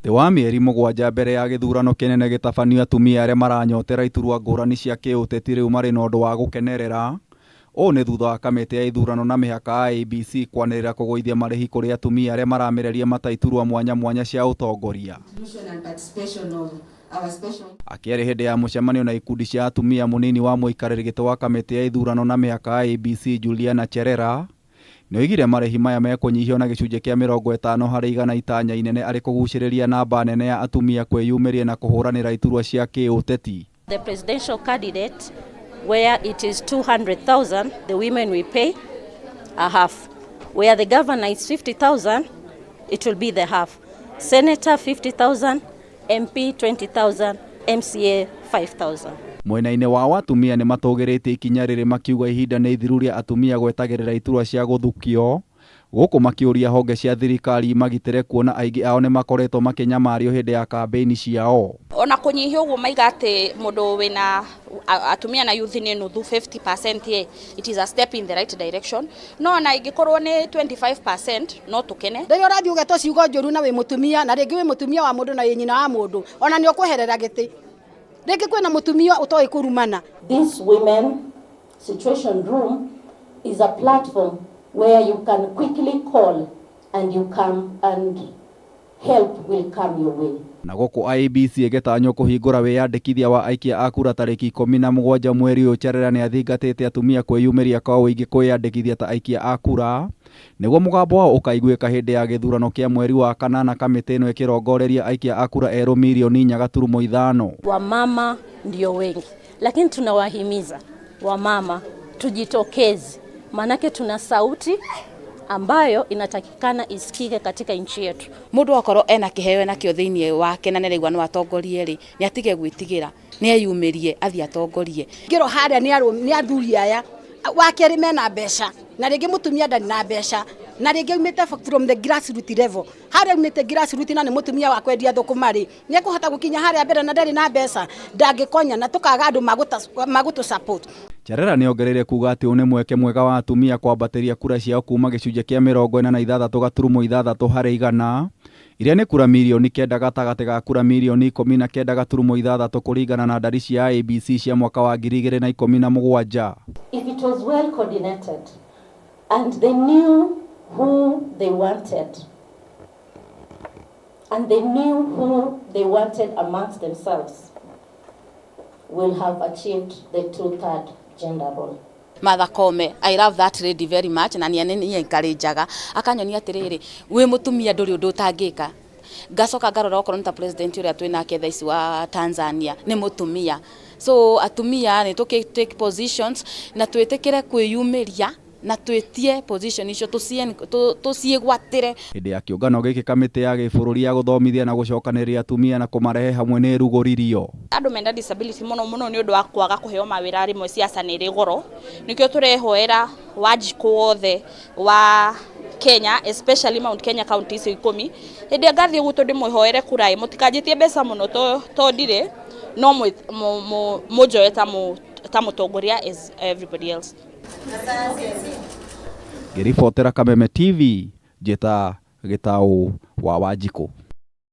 Thĩ wa mĩeri 7 mbere ya gĩthurano kĩnene gĩtabanio atumia arĩa maranyotera iturwa ngũrani cia kĩũteti rĩu marĩ na ũndũ wa gũkenerera. Ũũ nĩ thutha wa kamĩtĩ ya ithurano na mĩhaka IEBC kwanĩrĩra kũgũithia marĩhi kũrĩ atumia arĩa maramereria mata iturwa mwanya mwanya cia ũtongoria. Akĩaria hĩndĩ ya mũcemanio na ikundi cia atumia mũnini wa mũikarĩri gĩtĩ wa kamĩtĩ ya ithurano na mĩhaka IEBC Juliana Cherera nĩoigire marĩhi maya mekũnyihio na gĩcunjĩ kĩa 50% itanya inene arĩ kũgucĩrĩria namba nene ya atumia kwĩyumĩria na kũhũranĩra iturwa cia kĩũteti. The presidential candidate, where it is 200,000, the women will pay a half. Where the governor is 50,000, it will be the half. Senator 50,000, MP 20,000, MCA 5,000. Mwena-inĩ wao atumia nĩ matũgĩrĩtie ikinya rĩrĩ makiuga ihinda nĩ ithiru rĩa atumia gwetagĩrĩra iturwa cia gũthukio gũkũ makĩũria honge cia thirikari imagitĩre kuona aingĩ ao nĩ makoretwo makĩnyamario hĩndĩ ya kambĩini ciao. Ona kũnyihia ũguo maiga atĩ mũndũ wĩna atumia na youth nĩ nuthu 50%, it is a step in the right direction. No ona ingĩkorwo nĩ 25% no tũkene. Rĩrĩa ũrathiĩ ũgetwo ciugo njũru na wĩ mũtumia, na rĩngĩ wĩ mũtumia wa mũndũ na wĩ nyina wa mũndũ, ona nĩ ũkweherera gĩtĩ. Rĩngĩ kwĩna mũtumia ũtoĩ kũrumana. This women situation room is a platform where you can quickly call and you come and help will come your way. Na gũkũ IEBC ĩgĩtanywo kũhingũra wĩyandĩkithia wa aikia a kura tarĩki 17 mweri ũyũ, Cherera nĩathingatĩte atumia kwĩyumĩria kwa ũingĩ kwĩyandĩkithia ta aikia a kura nĩguo mũgambo wao ũkaiguĩka hĩndĩ ya gĩthurano kĩa mweri wa kanana kamĩtĩ ĩno ĩkĩrongoreria aikia a kura erũ mirioni 4.5. Wamama ndio wengi, lakini tunawahimiza wamama tujitokeze, manake tuna sauti ambayo inatakikana isikike katika nchi yetu. Mundu akorwo ena kiheo nakio thiini wake na nĩaraigua no atongorie rĩ, nĩ atige gwĩtigĩra, nĩ eyumĩrie athiĩ atongorie. Ngĩrwo harĩa nĩ athuri aya wa kerĩ mena mbeca, na rĩngĩ mũtumia ndarĩ na mbeca, na rĩngĩ aumĩte from the grassroots level. Harĩa aumĩte grassroots na nĩ mũtumia wa kwendia thũkũma rĩ, nĩ ekũhota gũkinya harĩa mbere na ndarĩ na mbeca, ndangĩkonya, na tũkaga andũ magũtũ support. Cherera nĩongereire kuga atĩ ũyũ nĩ mweke mwega wa atumia kwambatĩria kura ciao kuma gĩcunjĩ kĩa 46.6 harĩ igana, iria nĩ kura mirioni 9 gatagatĩ ga kura mirioni 19.6 kũringana na ndari cia IEBC cia mwaka wa 2017. If it was well coordinated and they knew who they wanted and they knew who they wanted amongst themselves, will have achieved the two-third gender role. Martha Koome, I love that lady very much, na nĩ nĩ encourageaga akanyonia atĩrĩrĩ, wĩ mũtumia ndũrĩ ũndũ ũtangĩka. Ngacoka ngarora okorwo nĩ ta president ũrĩa twĩ nake thaa ici wa Tanzania nĩ mũtumia. So atumia nĩ tũkĩ take positions na twĩtĩkĩre kwĩyumĩria na twĩtie position icio tũciĩgwatĩre. Hĩndĩ ya kĩũngano gĩkĩ kamĩtĩ ya gĩbũrũri ya gũthomithia na gũcokanĩrĩria atumia na kũmarehe hamwe nĩ ĩrugũririo. Andũ mena disability mũno mũno nĩ ũndũ wa kwaga kũheo mawĩra rĩmwe siasa nĩ ĩrĩ goro, nĩkĩo tũrehoera Wanjikũ wothe wa Kenya, especially Mount Kenya county icio 10. Hĩndĩ ĩrĩa ngathiĩ gwitũ ndĩmwĩhoere kura ĩ, mũtikanjĩtie mbeca mũno to ndirĩ, no mũnjoe ta mũtongoria as everybody else. Ngĩribotera Kameme TV, njĩta Gĩtaũ wa Wanjikũ.